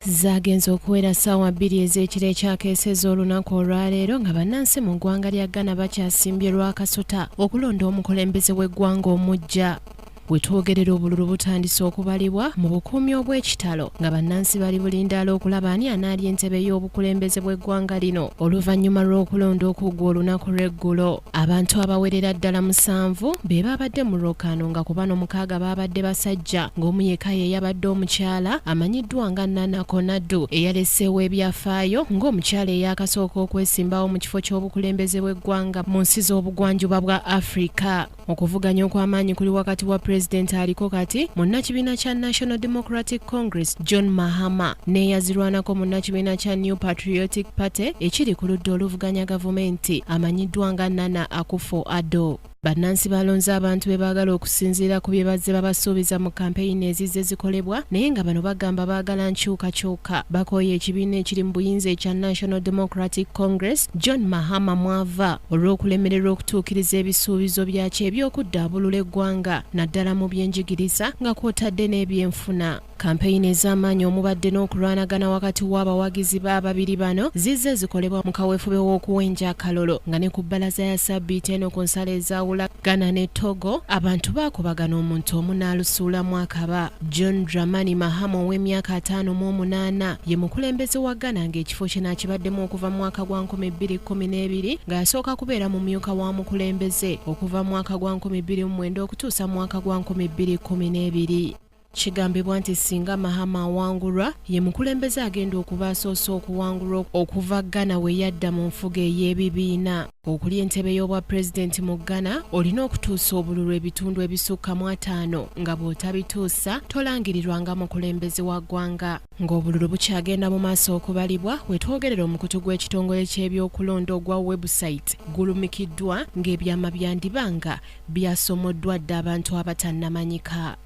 Zaagenze okuwera ssaawa bbiri ez'ekiro ekyakeesezza olunaku olwaleero nga bannansi mu ggwanga lya Ghana bakyasimbye lwakasota okulonda omukulembeze w'eggwanga omuggya. We twogerera obululu butandise okubalibwa mu bukuumi obw'ekitalo nga bannansi bali bulindaala okulaba ani anaalya entebe y'obukulembeze bw'eggwanga lino oluvannyuma lw'okulonda okuggwa olunaku lw'eggulo. Abantu abawerera ddala musanvu be baabadde mu lwokaano nga ku bano mukaaga baabadde basajja ng'omu yekka ye yabadde omukyala amanyiddwa nga Nana Konadu eyaleseewo ebyafaayo ng'omukyala eyaakasooka okwesimbawo mu kifo ky'obukulembeze bw'eggwanga mu nsi z'obugwanjuba bwa Afrika. Okuvuganya okw'amaanyi kuli wakati wa pulezidenti aliko kati munnakibiina kya National Democratic Congress John Mahama n'eyazirwanako munnakibiina kya New Patriotic Party ekiri ku ludda oluvuganya gavumenti amanyiddwa nga Nana Akufo-Addo. Bannansi balonze abantu be baagala okusinziira ku bye bazze babasuubiza mu kampeyini ezizze zikolebwa naye nga bano bagamba baagala nkyukakyuka. Bakooye ekibiina ekiri mu buyinza ekya National Democratic Congress John Mahama mw'ava olw'okulemererwa okutuukiriza ebisuubizo byakyo eby'okuddaabulula eggwanga naddala mu byenjigiriza nga kw'otadde n'ebyenfuna. Kampeyini ez'amaanyi omubadde n'okulwanagana wakati w'abawagizi b'ababiri bano zizze zikolebwa mu kaweefube w'okuwenja akalulu nga ne ku bbalaza ya ssabbiiti eno ku nsalo ezaawula Ghana ne Togo abantu baakubagana omuntu omu n'alusuulamu akaba. John Dramani Mahama ow'emyaka 58 ye mukulembeze wa Ghana ng'ekifo kino akibaddemu okuva mu mwaka gwa 2012 nga yasooka kubeera mumyuka wa mukulembeze okuva mu mwaka gwa 2009 okutuusa mu mwaka gwa 2012. Kigambibwa nti singa Mahama awangulwa, ye mukulembeze agenda okuba asoose okuwangulwa okuva Ghana we yadda mu nfuga ey'ebibiina. Okulya entebe y'obwa pulezidenti mu Ghana, olina okutuusa obululu ebitundu ebisukka mu ataano nga bw'otabituusa tolangirirwa nga mukulembeze wa ggwanga. Ng'obululu bukyagenda mu maaso okubalibwa, we twogerera omukutu gw'ekitongole ky'ebyokulonda ogwa website gulumikiddwa ng'ebyama byandiba nga byasomoddwa dda abantu abatannamanyika.